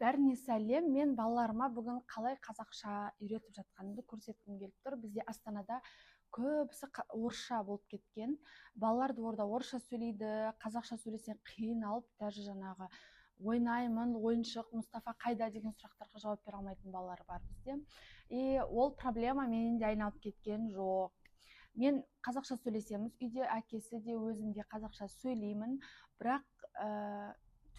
Бәріне сәлем! Мен балаларыма бүгін қалай қазақша үйретіп жатқанымды көрсеткім келіп тұр. Бізде Астанада көбісі орысша болып кеткен. Балалар дворда орысша сөйлейді, қазақша сөйлесең, қиналып, даже жаңағы ойнаймын, ойыншық, Мұстафа қайда деген сұрақтарға жауап бере алмайтын балалар бар бізде. И ол проблема менен де айналып кеткен жоқ. Мен қазақша сөйлесеміз үйде, әкесі де, өзім де қазақша сөйлеймін. Бірақ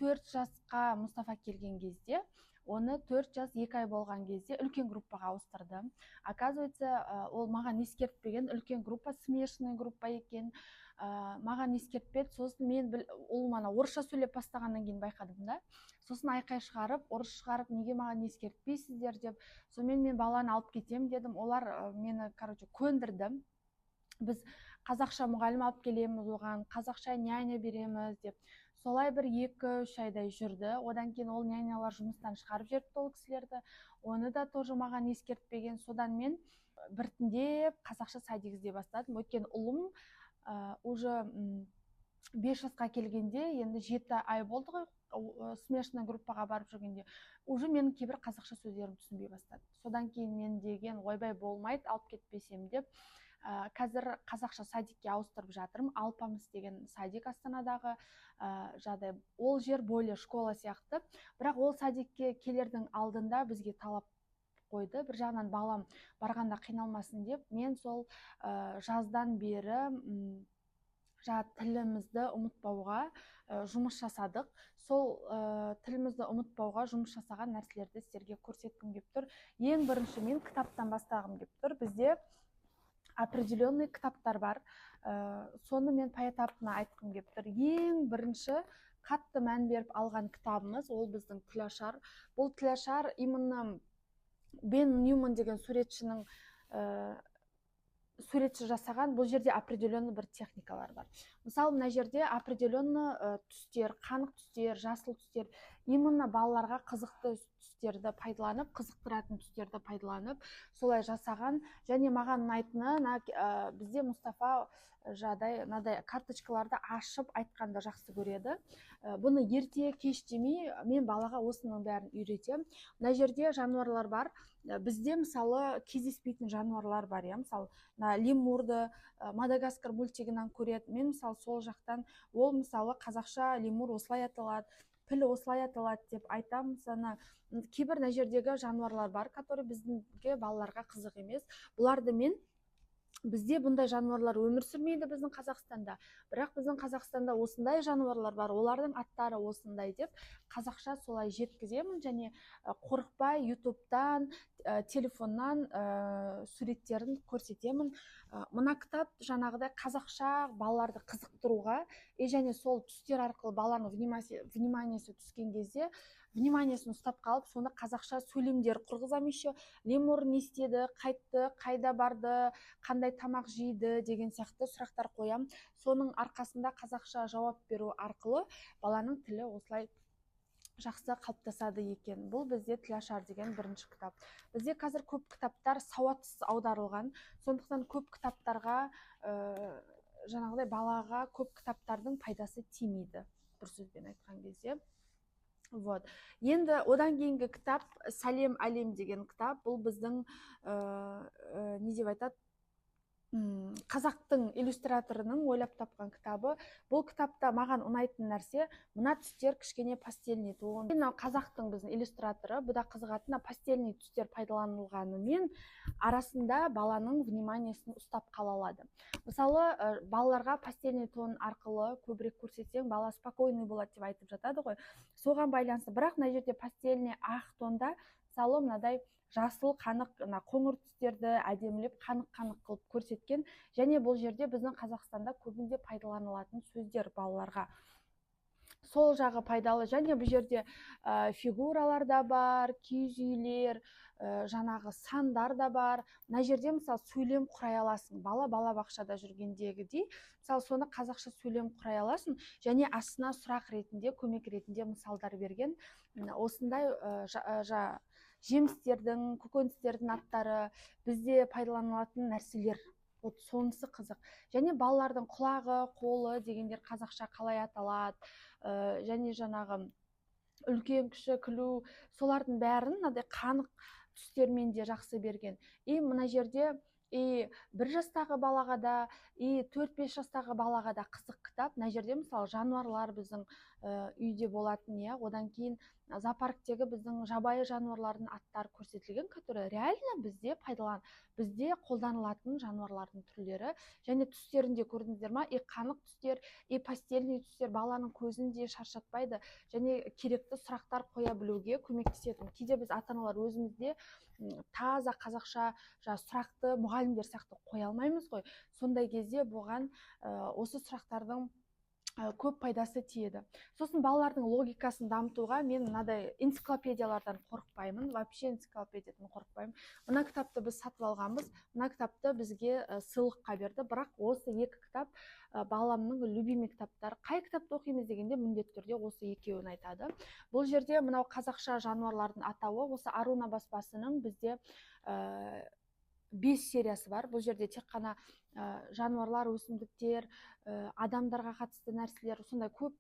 4 жасқа Мұстафа келген кезде, оны 4 жас 2 ай болған кезде үлкен группаға ауыстырды. Оказывается, ол маған ескертпеген, үлкен группа смешанный группа екен. Маған ескертпеді. Сосын мен ұлым ана орысша сөйлеп бастағаннан кейін байқадым да. Сосын айқай шығарып, ұрыс шығарып, неге маған ескертпейсіздер деп. Сонымен мен баланы алып кетемін дедім. Олар мені, короче, көндірді, біз қазақша мұғалім алып келеміз, оған қазақша няня береміз деп. Солай бір 2-3 айдай жүрді. Одан кейін ол нянялар жұмыстан шығарып жіберіпті ол кісілерді, оны да тоже маған ескертпеген. Содан мен біртіндеп қазақша садик іздей бастадым, өйткені ұлым уже 5 жасқа келгенде, енді 7 ай болды ғой смешанный группаға барып жүргенде, уже менің кейбір қазақша сөздерімді түсінбей бастады. Содан кейін мен деген, ойбай, болмайды алып кетпесем деп, қазір қазақша садикке ауыстырып жатырмын. Алпамыс деген садик Астанадағы. Жағдай ол жер более школа сияқты. Бірақ ол садикке келердің алдында бізге талап қойды. Бір жағынан балам барғанда қиналмасын деп, мен сол жаздан бері жаңа тілімізді ұмытпауға жұмыс жасадық. Сол тілімізді ұмытпауға жұмыс жасаған нәрселерді сіздерге көрсеткім келіп тұр. Ең бірінші мен кітаптан бастағым келіп тұр. Бізде определенный кітаптар бар, соны мен поэтапно айтқым келіп тұр. Ең бірінші қатты мән беріп алған кітабымыз ол біздің «Тілашар». Бұл «Тілашар» именно Бен Ньюман деген суретшінің, суретші жасаған. Бұл жерде определенный бір техникалар бар. Мысалы, мына жерде определенный түстер, қанық түстер, жасыл түстер, именно балаларға қызықты түстерді пайдаланып, қызықтыратын түстерді пайдаланып, солай жасаған. Және маған ұнайтыны мына бізде Мұстафа жағдай мынадай карточкаларды ашып айтқанды жақсы көреді. Бұны ерте кеш демей, мен балаға осының бәрін үйретемін. Мына жерде жануарлар бар. Бізде, мысалы, кездеспейтін жануарлар бар, иә. Мысалы, мына лемурды Мадагаскар мультигінен көреді. Мен, мысалы, сол жақтан ол, мысалы, қазақша лемур осылай аталады, піл осылай аталады деп айтамын. Мысалы, кейбір мына жердегі жануарлар бар, который біздіңге балаларға қызық емес. Бұларды мен бізде бұндай жануарлар өмір сүрмейді біздің Қазақстанда, бірақ біздің Қазақстанда осындай жануарлар бар, олардың аттары осындай деп қазақша солай жеткіземін. Және қорықпай Ютубтан, телефоннан суреттерін көрсетемін. Мына кітап жаңағыдай қазақша балаларды қызықтыруға и және сол түстер арқылы баланың вниманиесі түскен кезде, вниманиесін ұстап қалып, соны қазақша сөйлемдер құрғызамын. Еще лемур не істеді, қайтты, қайда барды, қандай тамақ жейді деген сияқты сұрақтар қоямын. Соның арқасында қазақша жауап беру арқылы баланың тілі осылай жақсы қалыптасады екен. Бұл бізде «Тілашар» деген бірінші кітап. Бізде қазір көп кітаптар сауатсыз аударылған, сондықтан көп кітаптарға, жаңағыдай балаға көп кітаптардың пайдасы тимейді, бір сөзбен айтқан кезде. Вот, енді одан кейінгі кітап «Сәлем, әлем» деген кітап. Бұл біздің не деп айтады, қазақтың иллюстраторының ойлап тапқан кітабы. Бұл кітапта маған ұнайтын нәрсе мына түстер, кішкене пастельный тон. Мынау қазақтың біздің иллюстраторы, бұда қызығатыны пастельный түстер пайдаланылғанымен, арасында баланың вниманиесін ұстап қала алады. Мысалы, балаларға пастельный тон арқылы көбірек көрсетсең, бала спокойный болады деп айтып жатады ғой, соған байланысты. Бірақ мына жерде пастельный ақ тонда, мысалы, мынадай жасыл, қанық, мына қоңыр түстерді әдемілеп, қанық қанық қылып көрсеткен. Және бұл жерде біздің Қазақстанда көбінде пайдаланылатын сөздер, балаларға сол жағы пайдалы. Және бұл жерде фигуралар да бар, киіз үйлер, жаңағы сандар да бар. Мына жерде, мысалы, сөйлем құрай аласың, бала балабақшада жүргендегідей, мысалы, соны қазақша сөйлем құрай аласың. Және астына сұрақ ретінде, көмек ретінде мысалдар берген. Осындай жемістердің, көкөністердің аттары, бізде пайдаланылатын нәрселер, вот сонысы қызық. Және балалардың құлағы, қолы дегендер қазақша қалай аталады, және жаңағы Үлкен кіші күлу, солардың бәрін мынадай қанық түстермен де жақсы берген. И мына жерде и 1 жастағы балаға да, и 4-5 жастағы балаға да қызық кітап. Мына жерде, мысалы, жануарлар, біздің үйде болатын, иә, одан кейін зоопарктегі біздің жабайы жануарлардың аттары көрсетілген, которые реально бізде бізде қолданылатын жануарлардың түрлері. Және түстерін де көрдіңіздер ма? И қанық түстер, и пастельный түстер баланың көзін де шаршатпайды және керекті сұрақтар қоя білуге көмектеседі. Кейде біз, ата аналар, өзіміз де таза қазақша жаңа сұрақты мұғалімдер сияқты қоя алмаймыз ғой. Сондай кезде бұған осы сұрақтардың көп пайдасы тиеді. Сосын балалардың логикасын дамытуға мен мынадай энциклопедиялардан қорықпаймын, вообще энциклопедиядан қорықпаймын. Мына кітапты біз сатып алғанбыз, мына кітапты бізге сыйлыққа берді. Бірақ осы екі кітап баламның любимый кітаптары. Қай кітапты оқимыз дегенде, міндетті түрде осы екеуін айтады. Бұл жерде мынау қазақша жануарлардың атауы. Осы Аруна баспасының бізде бес сериясы бар. Бұл жерде тек қана жануарлар, өсімдіктер, адамдарға қатысты нәрселер, сондай көп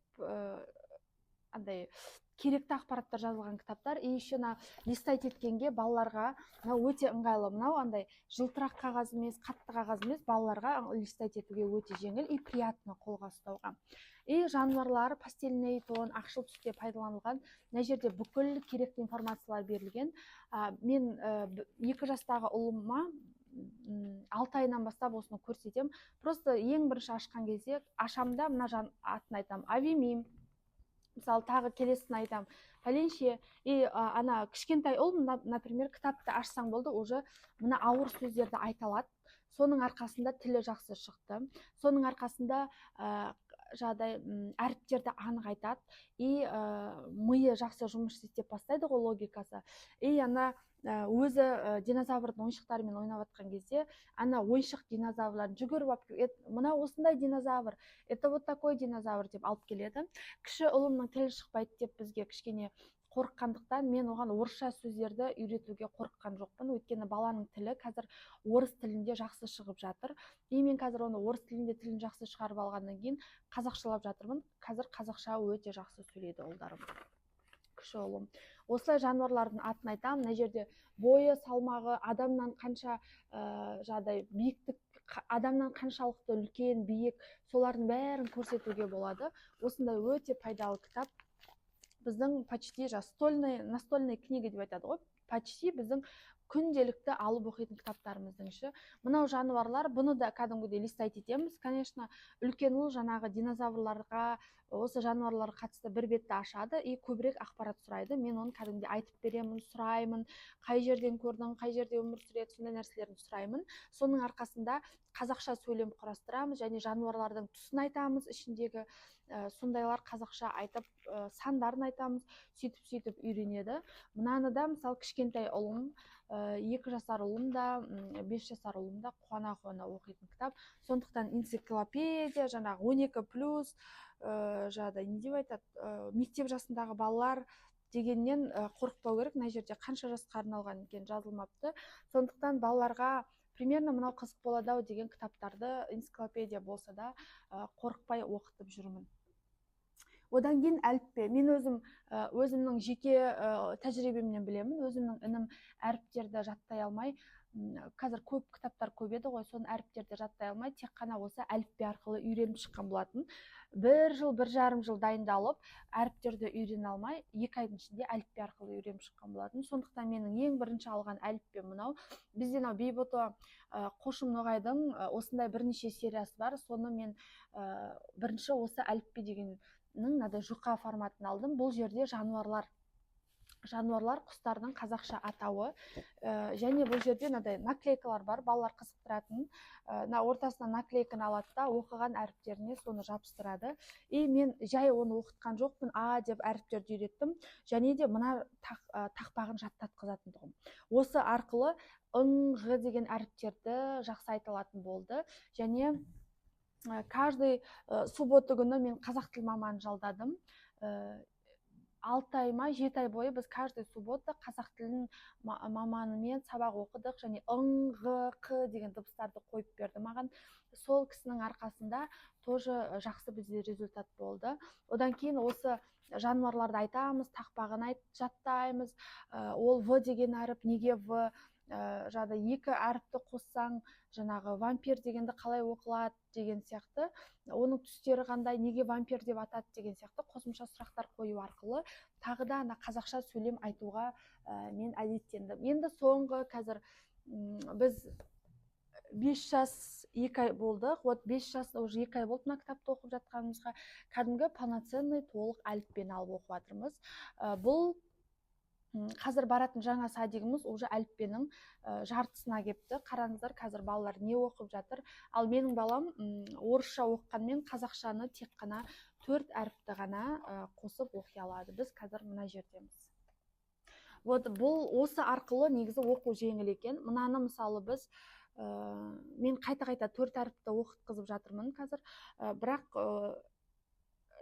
андай керекті ақпараттар жазылған кітаптар. И еще мына листать еткенге балаларға мынау өте ыңғайлы. Мынау андай жылтырақ қағаз емес, қатты қағаз емес, балаларға листать етуге өте жеңіл и приятно қолға ұстауға. И жануарлар пастельный тон, ақшыл түсте пайдаланылған. Мына жерде бүкіл керекті информациялар берілген. Мен 2 жастағы ұлыма 6 айынан бастап осыны көрсетемін. Просто ең бірінші ашқан кезде ашамын да, мына жан атын айтамын: авимим. Мысалы, тағы келесісін айтамын: пәленше. И ана кішкентай ұл, например, кітапты ашсаң болды, уже мына ауыр сөздерді айта алады. Соның арқасында тілі жақсы шықты, соның арқасында жаңағыдай әріптерді анық айтады и миы жақсы жұмыс істеп бастайды ғой, логикасы. И ана өзі динозаврдың ойыншықтарымен ойнап жатқан кезде, ана ойыншық динозаврларын жүгіріп алып келіп: «Мына осындай динозавр, это вот такой динозавр», — деп алып келеді. Кіші ұлымның тілі шықпайды деп бізге кішкене қорыққандықтан, мен оған орысша сөздерді үйретуге қорыққан жоқпын, өйткені баланың тілі қазір орыс тілінде жақсы шығып жатыр. И мен қазір оны орыс тілінде тілін жақсы шығарып алғаннан кейін қазақшалап жатырмын. Қазір қазақша өте жақсы сөйлейді ұлдарым. Кіші ұлым осылай жануарлардың атын айтамын. Мына жерде бойы, салмағы, адамнан қанша жаңағыдай биіктік, адамнан қаншалықты үлкен, биік, солардың бәрін көрсетуге болады. Осындай өте пайдалы кітап. Біздің почти жаңағы настольный книга деп айтады ғой, почти біздің күнделікті алып оқитын кітаптарымыздың іші. Мынау жануарлар, бұны да кәдімгідей листать етеміз, конечно. Үлкен ұл жаңағы динозаврларға, осы жануарларға қатысты бір бетті ашады и көбірек ақпарат сұрайды. Мен оны кәдімгідей айтып беремін, сұраймын: қай жерден көрдің, қай жерде өмір сүреді, сондай нәрселерін сұраймын. Соның арқасында қазақша сөйлем құрастырамыз және жануарлардың түсін айтамыз ішіндегі, сондайлар қазақша айтып, сандарын айтамыз. Сөйтіп сөйтіп үйренеді. Мынаны да, мысалы, кішкентай ұлым, 2 жасар ұлым да, 5 жасар ұлым да қуана қуана оқитын кітап. Сондықтан энциклопедия, жаңағы 12 плюс, жаңағыдай не деп айтады, мектеп жасындағы балалар дегеннен қорықпау керек. Мына жерде қанша жасқа арналған екені жазылмапты. Сондықтан балаларға примерно мынау қызық болады ау деген кітаптарды, энциклопедия болса да, қорықпай оқытып жүрмін. Одан кейін әліппе. Мен өзім өзімнің жеке тәжірибемнен білемін. Өзімнің інім әріптерді жаттай алмай, қазір көп кітаптар көп еді ғой, соны әріптерді жаттай алмай, тек қана осы әліппе арқылы үйреніп шыққан болатын. Бір жыл, 1,5 жыл дайындалып, әріптерді үйрене алмай, 2 айдың ішінде әліппе арқылы үйреніп шыққан болатын. Сондықтан менің ең бірінші алған әліппем мынау. Бізде мынау Бейбіт Қошым Ноғайдың осындай бірнеше сериясы бар. Соны мен бірінші осы әліппе дегеннің мынадай жұқа форматын алдым. Бұл жерде жануарлар, құстардың қазақша атауы, және бұл жерде мынадай наклейкалар бар, балалар қызықтыратын. Мына ортасына наклейканы алады да, оқыған әріптеріне соны жабыстырады. И мен жай оны оқытқан жоқпын, а деп әріптерді үйреттім және де мына тақпағын жаттатқызатын тұғым. Осы арқылы ң, ғ деген әріптерді жақсы айта алатын болды. Және каждый суббота күні мен қазақ тіл маманын жалдадым. 6 ай ма, 7 ай бойы біз каждый суббота қазақ тілінің маманымен сабақ оқыдық және ң, ғ, қ деген дыбыстарды қойып берді маған. Сол кісінің арқасында тоже жақсы бізде результат болды. Одан кейін осы Жануарларды айтамыз, тақпағын жаттаймыз. Ол В деген әріп, неге В, жаңағыдай екі әріпті қоссаң, жаңағы вампир дегенді қалай оқылады деген сияқты, оның түстері қандай, неге вампир деп атады деген сияқты қосымша сұрақтар қою арқылы тағы да ана қазақша сөйлем айтуға мен әдеттендім. Енді соңғы қазір біз 5 жас 2 ай болдық. Вот 5 жас уже 2 ай болды мына кітапты оқып жатқанымызға. Кәдімгі полноценный толық әліппені алып оқып жатырмыз. Бұл қазір баратын жаңа садигіміз уже әліппенің жартысына кепті. Қараңыздар, қазір балалар не оқып жатыр. Ал менің балам орысша оқығанмен қазақшаны тек қана 4 әріпті ғана қосып оқи алады. Біз қазір мына жердеміз. Вот бұл осы арқылы негізі оқу жеңіл екен. Мынаны мысалы біз мен қайта-қайта 4 әріпті оқытқызып жатырмын қазір. Бірақ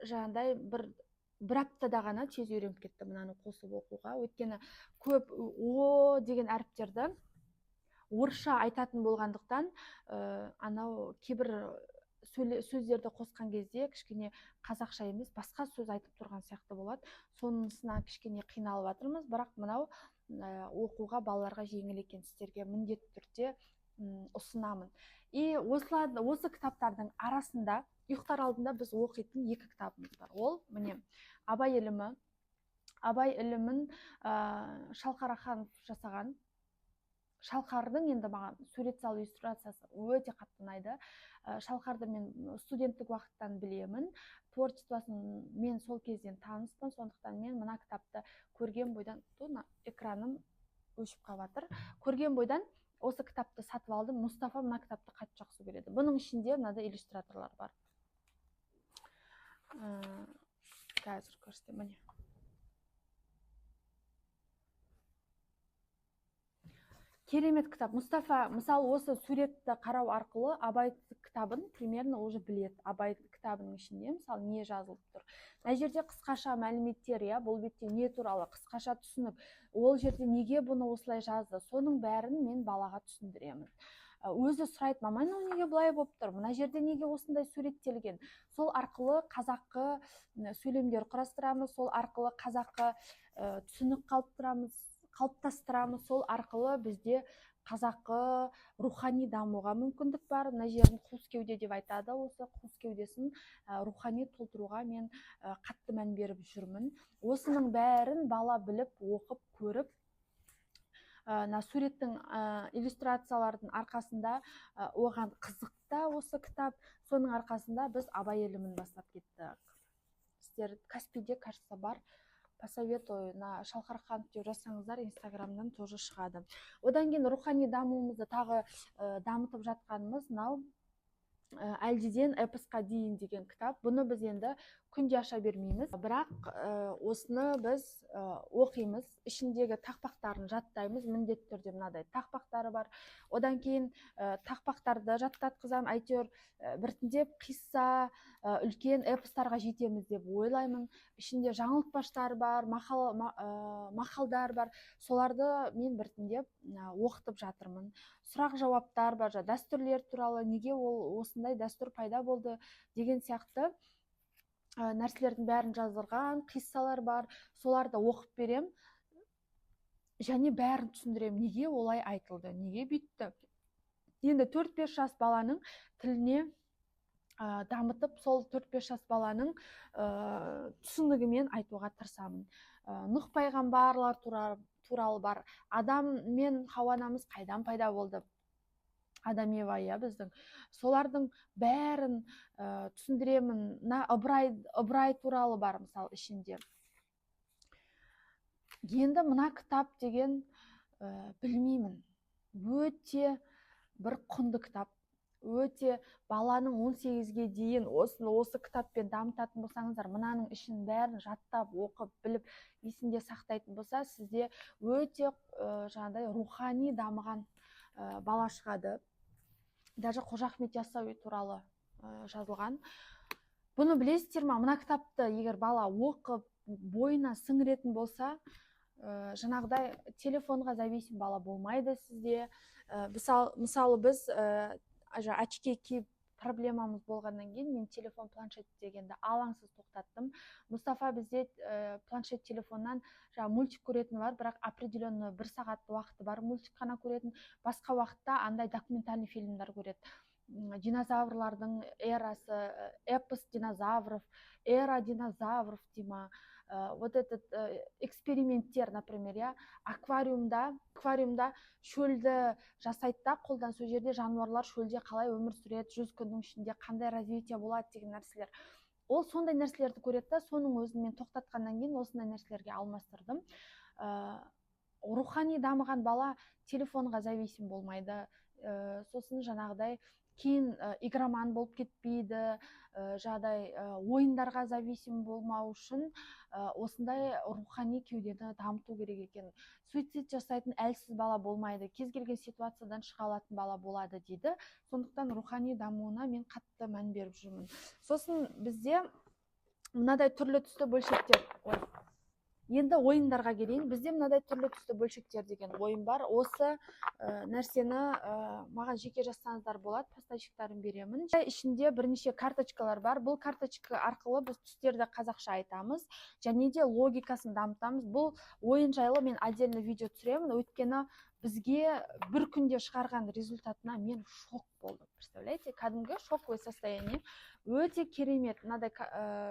жаңағыдай бір аптада ғана тез үйреніп кетті мынаны қосып оқуға. Өйткені көп о деген әріптерді орысша айтатын болғандықтан, анау кейбір сөздерді қосқан кезде кішкене қазақша емес басқа сөз айтып тұрған сияқты болады. Сонысына кішкене қиналып жатырмыз, бірақ мынау оқуға балаларға жеңіл екен, сіздерге міндетті түрде ұсынамын. И осы кітаптардың арасында ұйықтар алдында біз оқитын 2 кітабымыз бар. Ол міне Абай ілімі. Абай ілімін Шалқар Аханов жасаған. Шалқардың енді маған сурет салу иллюстрациясы өте қатты ұнайды. Шалқарды мен студенттік уақыттан білемін. Творчествосын мен сол кезден таныспын, сондықтан мен мына кітапты көрген бойдан, мына экраным өшіп қалып жатыр. Көрген бойдан осы кітапты сатып алдым. Мұстафа мына кітапты қатты жақсы көреді. Бұның ішінде мынандай иллюстраторлар бар. Қазір көрсетемін, міне. Керемет кітап. Мұстафа, мысалы, осы суретті қарау арқылы Абай кітабын примерно уже біледі. Абай кітабының ішінде, мысалы, не жазылып тұр. Мына жерде қысқаша мәліметтер, иә, бұл бетте не туралы қысқаша түсінік. Ол жерде неге бұны осылай жазды, соның бәрін мен балаға түсіндіремін. Өзі сұрайды, мама, мынау неге былай болып тұр, мына жерде неге осындай суреттелген. Сол арқылы қазақы сөйлемдер құрастырамыз, сол арқылы қазақы түсінік қалыптастырамыз, сол арқылы бізде қазақы рухани дамуға мүмкіндік бар. Мына жерін қуыс кеуде деп айтады, осы қуыс кеудесін рухани толтыруға мен қатты мән беріп жүрмін. Осының бәрін бала біліп, оқып, көріп, мына суреттің, иллюстрациялардың арқасында оған қызық та осы кітап. Соның арқасында біз Абай ілімін бастап кеттік. Сіздер Каспиде, кажется, бар. Посоветую, на Шалқар Аханов деп жазсаңыздар, Инстаграмнан тоже шығады. Одан кейін рухани дамуымызды тағы дамытып жатқанымыз мынау Әлдиден эпосқа дейін деген кітап. Бұны біз енді күнде аша бермейміз, бірақ осыны біз оқимыз, ішіндегі тақпақтарын жаттаймыз. Міндетті түрде мынадай тақпақтары бар. Одан кейін тақпақтарды жаттатқызамын, әйтеуір біртіндеп қисса, үлкен эпостарға жетеміз деп ойлаймын. Ішінде жаңылтпаштар бар, мақалдар бар, соларды мен біртіндеп оқытып жатырмын. Сұрақ жауаптар бар, дәстүрлер туралы, неге ол осындай дәстүр пайда болды деген сияқты нәрселердің бәрін жаздырған қиссалар бар, соларды оқып берем және бәрін түсіндірем, неге олай айтылды, неге бүйтті. Енді 4-5 жас баланың тіліне дамытып, сол 4-5 жас баланың түсінігімен айтуға тырысамын. Нұх пайғамбарлар туралы бар, Адам мен Хауа анамыз қайдан пайда болды, Адам Ева, иә, біздің. Солардың бәрін түсіндіремін. Мына Ыбырай туралы бар, мысалы, ішінде. Енді мына кітап деген, білмеймін, өте бір құнды кітап. Өте баланың 18-ге дейін осы кітаппен дамытатын болсаңыздар, мынаның ішін бәрін жаттап, оқып, біліп, есінде сақтайтын болса, сізде өте жаңағыдай рухани дамыған бала шығады. Даже Қожа Ахмет Яссауи туралы жазылған. Бұны білесіздер ма? Мына кітапты егер бала оқып, бойына сіңіретін болса, жаңағыдай телефонға зависим бала болмайды сізде. Мысалы біз очки киіп Проблемамыз болғаннан кейін мен телефон, планшет дегенді алаңсыз тоқтаттым. Мұстафа бізде планшет, телефоннан жаңағы мультик көретіні бар, бірақ определенный бір сағат уақыты бар мультик қана көретін. Басқа уақытта андай документальный фильмдер көреді: динозаврлардың эрасы, эпос динозавров, эра динозавров дей ма, вот этот эксперименттер, например, иә, аквариумда шөлді жасайды да қолдан, сол жерде жануарлар шөлде қалай өмір сүреді, 100 күннің ішінде қандай развитие болады деген нәрселер. Ол сондай нәрселерді көреді да. Соның өзін мен тоқтатқаннан кейін осындай нәрселерге алмастырдым. Рухани дамыған бала телефонға зависим болмайды, сосын жаңағыдай кейін игроман болып кетпейді. Жаңағыдай ойындарға зависим болмау үшін осындай рухани кеудені дамыту керек екен. Суицид жасайтын әлсіз бала болмайды, кез келген ситуациядан шыға алатын бала болады дейді. Сондықтан рухани дамуына мен қатты мән беріп жүрмін. Сосын бізде мынадай түрлі түсті бөлшектер. Ой, енді ойындарға келейін. Бізде мынадай «Түрлі түсті бөлшектер» деген ойын бар. Осы нәрсені маған жеке жазсаңыздар болады, поставщиктарын беремін. Ішінде бірнеше карточкалар бар. Бұл карточка арқылы біз түстерді қазақша айтамыз және де логикасын дамытамыз. Бұл ойын жайлы мен отдельно видео түсіремін, өйткені бізге бір күнде шығарған результатына мен шок болдым, представляете, кәдімгі шоковое состояние. Өте керемет. Мынадай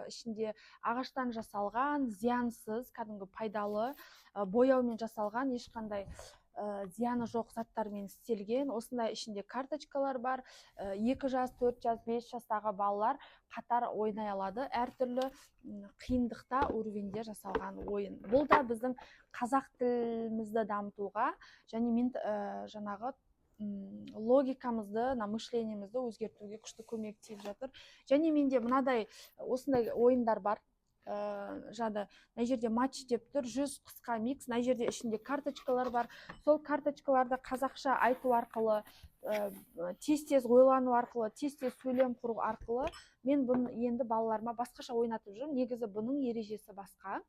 ішінде ағаштан жасалған, зиянсыз, кәдімгі пайдалы, бояумен жасалған, ешқандай зияны жоқ заттармен істелген. Осындай ішінде карточкалар бар. 2 жас, 4 жас, 5 жастағы балалар қатар ойнай алады. Әртүрлі қиындықта, уровеньде жасалған ойын. Бұл да біздің қазақ тілімізді дамытуға және мен жаңағы логикамызды, мына мышлениемізді өзгертуге күшті көмек тиіп жатыр. Және менде мынадай, осындай ойындар бар. Жаңағы мына жерде «Матч» деп тұр, 100 қысқа микс. Мына жерде ішінде карточкалар бар. Сол карточкаларды қазақша айту арқылы, тез тез ойлану арқылы, тез тез сөйлем құру арқылы мен бұны енді балаларыма басқаша ойнатып жүрмін. Негізі бұның ережесі басқа.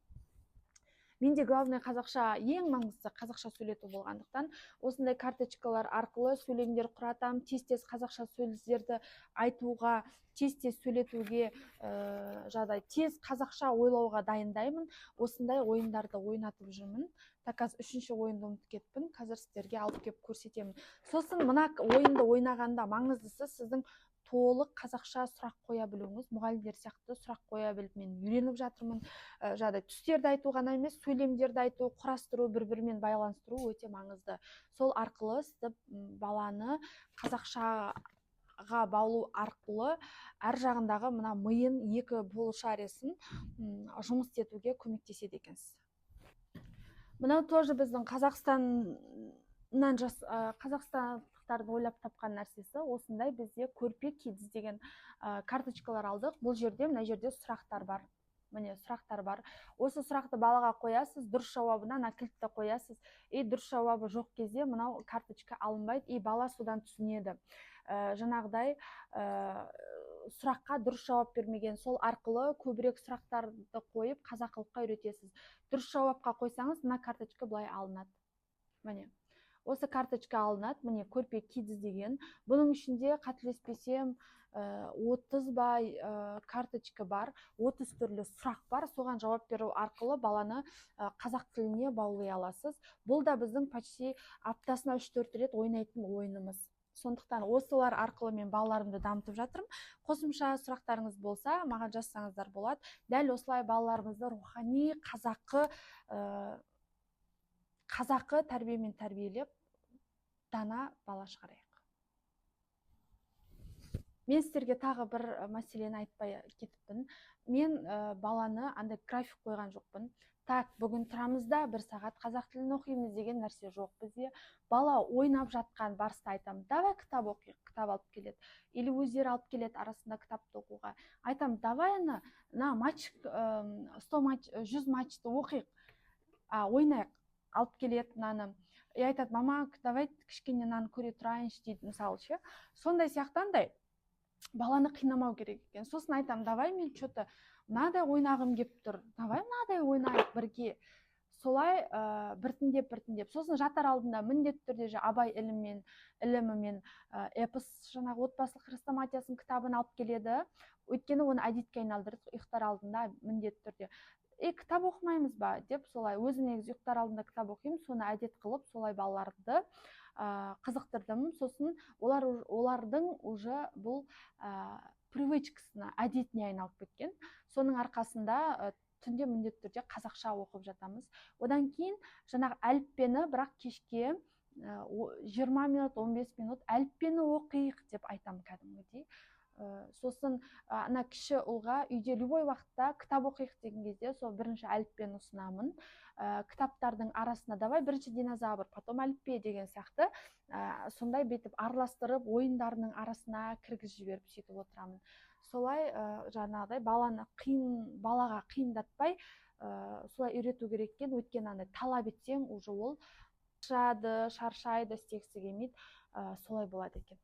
Менде главный қазақша, ең маңыздысы қазақша сөйлету болғандықтан, осындай карточкалар арқылы сөйлемдер құратамын. Тез тез қазақша сөздерді айтуға, тез тез сөйлетуге, жаңағыдай тез қазақша ойлауға дайындаймын. Осындай ойындарды ойнатып жүрмін. Так, қазір үшінші ойынды ұмытып кетіппін, қазір сіздерге алып келіп көрсетемін. Сосын мына ойынды ойнағанда маңыздысы сіздің толық қазақша сұрақ қоя білуіңіз. Мұғалімдер сияқты сұрақ қоя біліп мен үйреніп жатырмын. Жаңағыдай түстерді айту ғана емес, сөйлемдерді айту, құрастыру, бір бірімен байланыстыру өте маңызды. Сол арқылы сізді баланы қазақшаға баулу арқылы әр жағындағы мына миын, екі полушариясын жұмыс істетуге көмектеседі екенсіз. Мынау тоже біздің Қазақстаннан жас, қазақстандықтардың ойлап тапқан нәрсесі. Осындай бізде «Көрпе Kids» деген карточкалар алдық. Бұл жерде, мына жерде сұрақтар бар. Міне, сұрақтар бар. Осы сұрақты балаға қоясыз, дұрыс жауабына мына кілтті қоясыз. И дұрыс жауабы жоқ кезде мынау карточка алынбайды, и бала содан түсінеді, жаңағыдай сұраққа дұрыс жауап бермеген. Сол арқылы көбірек сұрақтарды қойып, қазақылыққа үйретесіз. Дұрыс жауапқа қойсаңыз, мына карточка былай алынады. Міне, осы карточка алынады. Міне, «Көрпе Kids» деген. Бұның ішінде, қателеспесем, 30 ба карточка бар, 30 түрлі сұрақ бар. Соған жауап беру арқылы баланы қазақ тіліне баулай аласыз. Бұл да біздің почти аптасына 3-4 рет ойнайтын ойынымыз. Сондықтан осылар арқылы мен балаларымды дамытып жатырмын. Қосымша сұрақтарыңыз болса, маған жазсаңыздар болады. Дәл осылай балаларымызды рухани қазақы тәрбиемен тәрбиелеп, дана бала шығарайық. Мен сіздерге тағы бір мәселені айтпай кетіппін. Мен баланы андай график қойған жоқпын. Так, бүгін тұрамыз да, бір сағат қазақ тілін оқимыз деген нәрсе жоқ бізде. Бала ойнап жатқан барыста айтамын: «Давай кітап оқиық». Кітап алып келеді или өздері алып келеді арасында кітапты оқуға. Айтамын: «Давай ана мына матч, 100 матч, 100 матчты оқиық, ойнайық». Алып келеді мынаны и айтады: «Мама, давай кішкене мынаны көре тұрайыншы», — дейді, мысалы ше. Сондай сияқты андай баланы қинамау керек екен. Сосын айтамын: «Давай, мен че то мынадай ойнағым келіп тұр, давай мынадай ойнайық бірге». Солай біртіндеп, біртіндеп. Сосын жатар алдында міндетті түрде Абай ілімімен эпос, жаңағы отбасылық хрестоматиясының кітабын алып келеді, өйткені оны әдетке айналдырдық. Ұйықтар алдында міндетті түрде кітап оқымаймыз ба деп, солай. Өзім негізі ұйықтар алдында кітап оқимын, соны әдет қылып, солай балаларды қызықтырдым. Сосын олардың уже бұл привычкасына, әдетіне айналып кеткен. Соның арқасында түнде міндетті түрде қазақша оқып жатамыз. Одан кейін жаңағы әліппені, бірақ кешке 20 минут, 15 минут әліппені оқиық деп айтамын кәдімгідей. Сосын ана кіші ұлға үйде любой уақытта кітап оқиық деген кезде, сол бірінші әліппені ұсынамын. Кітаптардың арасына давай бірінші динозавр, потом әліппе деген сияқты, сондай бүйтіп араластырып, ойындарының арасына кіргізіп жіберіп, сөйтіп отырамын. Солай жаңағыдай баланы қиын, балаға қиындатпай, солай үйрету керек екен, өйткені андай талап етсең, уже ол шаршайды, істегісі келмейді, солай болады екен.